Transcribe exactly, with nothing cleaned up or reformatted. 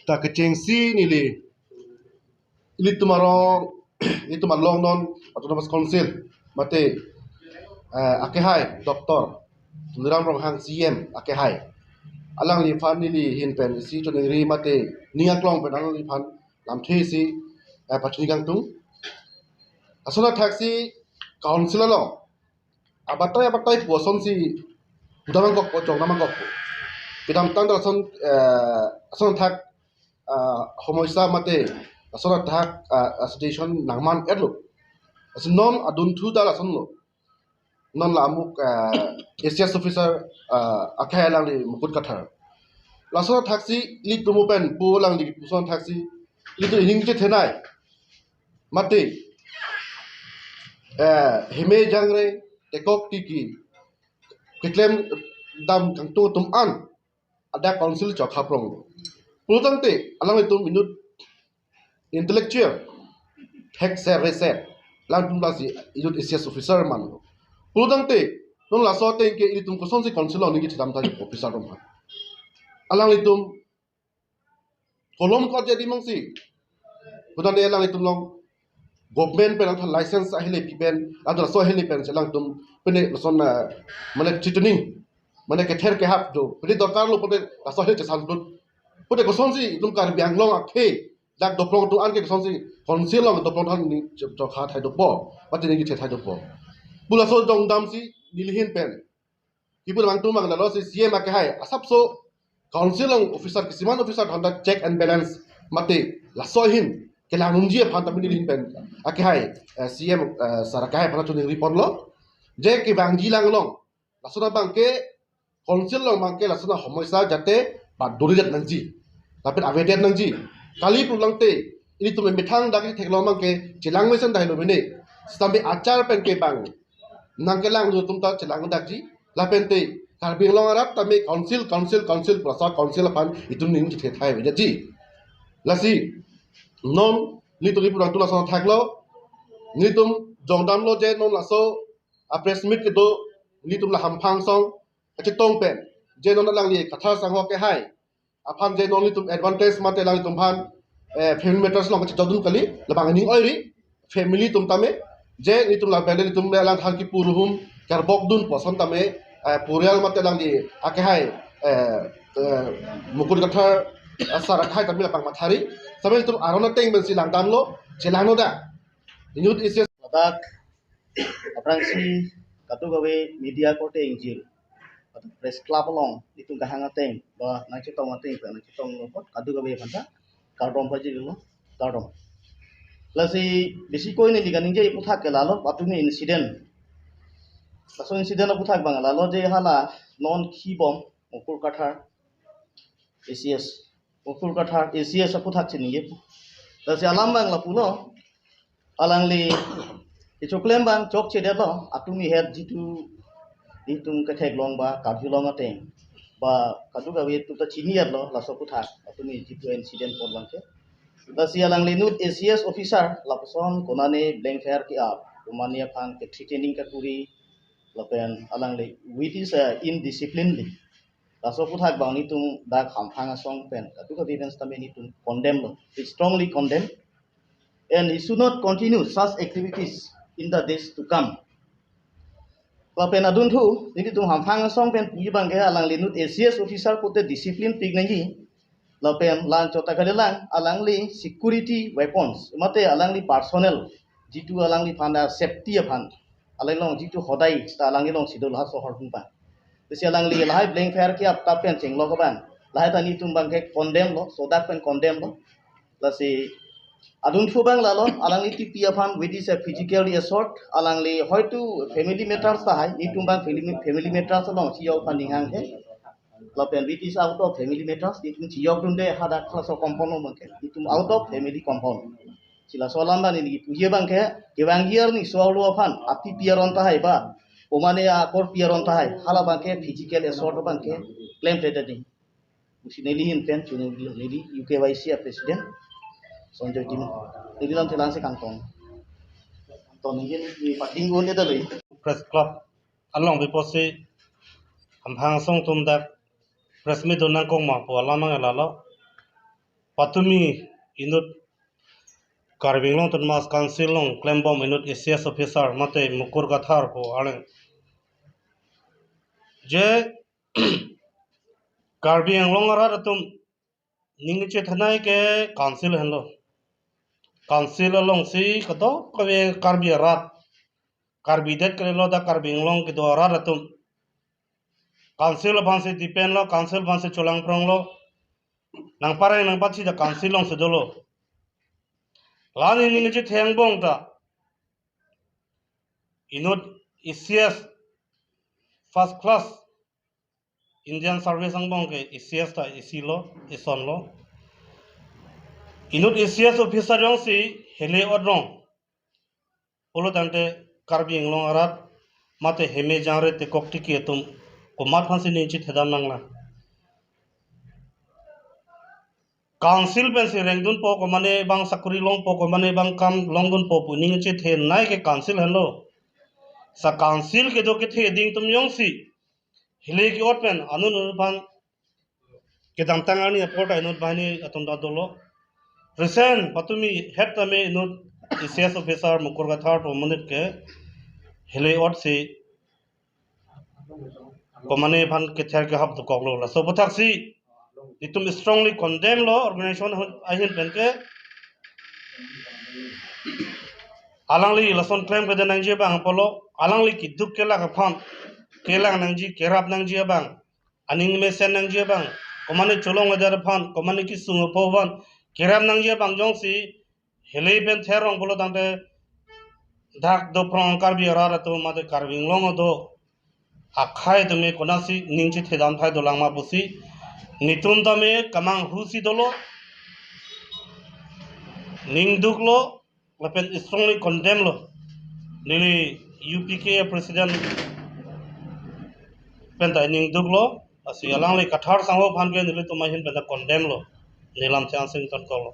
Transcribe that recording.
Ta kechengsi neli, ilitum arong, ilitum along non Autonomous Council mate, eh, akehai Doctor Tuliram Ronghang C E M akehai, alangliphan neli ahin pen isi choningri mate ning aklong pen alangliphan lamthe isi, eh, pachini kangtung. Lason athaksi council along abatai abatai pu asonsi pudam nangkokpo, jong nangkokpo. Kedamtang ta lason, eh, lason athak, ah, homoisa mate lason athak, ah, ah, suggestion nangman-etlo. Lason non adunthu ta lasonlo. Non la amuk, ah, A C S officer, ah, akehai alangli Mukut Kathar. Lason athaksi ilitum pen pu alangli puson athaksi ilitum ining chethenei mate, eh, heme jangre tekok tiki keklem dam kangtung atum an adak council chokhaprong. Pulotangte alanglitum inut intellectual, thekser reser, alangtum lasi inut A C S officer man. Pulotangte non laso ateng ke ilitum kosonsi council along ningje thedam ta officer atum aphan. Alanglitum kolom kot jadi mangsi. Putangte alanglitum along government pen alangtum license ahile pi pen, alangtum laso ahile pen si alangtum pine lason, ah, mane chituning, mane kether kehap do, pine dorkarlo pute laso ahile chesan plut. Pute kosonsi itum Karbi Anglong akhei dak doplong atum an ke kosonsi council along doplong than ni cho-, chokha thai dopo, mate ningje thai dopo. Pu laso jongdamsi neli ahin pen kipu nangtum abang lalo si C E M akehai asapso council along officer kisiman officer aphanta check and balance mate laso ahin kelang nangji aphan ta neli ahin pen akehai, eh, C E M, eh, sir akehai aphan choningri ponlo. Je kevangji lang along lason abang ke council along abang ke lason ahomoisa jate paduri det nangji, lapen avedet nangji. Kali pulangte ilitum methang dak theklong abang ke chelang mesen dahai lo mene. Stambe achar pen ke bang nangkelang atum ta chelang dakji. Lapente Karbi Anglong arat tame council, council, council, prasa council aphan itum ning chethe thai aveji. Lasi non nelitum ipurang tula sana thaklo. Nelitum jongdamlo je non laso a press meet kedo, nelitum la hamphang asong kachetong pen je non alangli Kathar sangho akehai aphan je non nelitum advantage mate alanglitum aphan, eh, family matters along kachejokdun kali, labang aning oiri, family atum tame, je nelitum labang nelitum le alangthan kipu ruhum karbokdun pu ason tame, eh, purial mate alangli akehai, eh, eh, Mukut Kathar, eh, sir akehai tame labang mathari, tame nelitum aron ateng pensi langdamlo, chelangno dak. Inut isi ladak aphrangsi kadokave media korte ingjir, ladak press club along nelitum kahang ateng ba nangchetong ateng, nangchetonglo apot kadokave aphanta kardom pajirlo, kardom. Lasi besi koi neli kaningje aputhak ke lalo patumi incident. Laso incident aputhak abang lalo je hala non khibom Mukut Kathar A C S, Mukut Kathar A C S aputhak chiningje. Lasi alam abang lapulo, alangli kechoklem abang chokchedetlo, atumi het jitu itum ketheklong ba karjulong ateng ba kadokave atum ta chini-etlo laso aputhak, atumi jitu incident apot abang ke. Lasi alangli inut A C S officer lapuson konane blank fire ke-ap, konane aphan ke threatening kakuri, lapen alangli with his, uh, indisciplinely. Laso aputhak abang nelitum dak hamphang asong pen kadokave pen sitame nelitum condemn lo. We strongly condemn. And he should not continue such activities in the days to come. Lapen adunthu, nelitum hamphang asong pen puji abang ke alangli inut A C S officer pute discipline pik nangji. Lapen lan chota kali lang, alangli security weapons, mate alangli personal, jitu alangliphan ta safety aphan, alangli along jitu hodai ta alangli along sidol ha sohor pumpa. Lasi alangli lahai blank fire ke-ap ta pen chenglok abang, lahai ta nelitum abang ke condemn lo, sodak pen condemn lo. Lasi adunthu abang lalo, alangli tipi aphan with this, uh, physical assault, alangli hoitu family matters tahai, nelitum abang family, family matters along chejok aphan ninghang he. Lapen with this out of family matters, nelitum chejokdunde hadak laso compound along abang ke, nelitum out of family compound. Si laso alam abang neli puji abang ke, kevangji arni solo aphan, atipi aron tahai ba, komane akorpi aron tahai, hala abang ke physical assault abang ke claim tede ding. Pusi neli ahin pen chuningri, neli U K Y C a president Sonjoy Timung. Neli lam thelang si kangton. Kangton neli ni pating un eta loi. Press Club along biposi hamphang asong atum dak press meet do nangkok ma pu alam abang lalo. patumi inut Karbi Anglong Autonomous Council along klembom inut A C S officer mate Mukur Kathar pu arleng. Je Karbi Anglong arat atum ning chethanai ke council henlo. Council alongsi kadokave Karbi arat, Karbi det kalilo dak Karbi Anglong kedo arat atum council aphansi depend lo, council aphansi cholangprong lo. Nangpareng nangpathi dak council alongsi dolo. Lani ning chethe angbong ta inut A C S first class Indian Service angbong ke A C S ta isi lo, ison lo. Inut A C S officer jongsi hele ot rong pulo tangte Karbi Anglong arat mate heme jangre tekok tiki atum komat aphansi ning chethedam nanglang? Council pensi rengdunpo, komane abang sakori longpo, komane abang kam longdunpo pu ning chethenai ke council henlo. Sa council kedo kethe ding atum jongsi hele ke-ot pen anut anut aphan kedamtang arni apor ta inut banghini atum ta dolo. Recent patumi het tame inut A C S officer Mukur Kathar pu monit ke hele ot si komane aphan kether kehap dokoklo. Laso aputhak si itum strongly condemn lo, organization ahin pen ke. Alangli lason klem kede nangji abang apotlo, alangli keduk kelak aphan kelang nangji, kerap nangji abang, aning mesen nangji abang, komane cholong eder aphan, komane kesung apo aphan kerap nangji abang jongsi hele pen therong pulo tangte dak doprong Karbi arat atum mate Karbi Anglong kedo akhei tame konatsi ning chethedam thai dolang ma pusi netum tame kamanghu si dolo, ning duklo, lapen strongly condemn lo. Neli U P K president pen ta ning duklo, lasi alangli Kathar sangho aphan ke nelitum ahin pen ta condemn lo. Nelam the ansing ton kolo.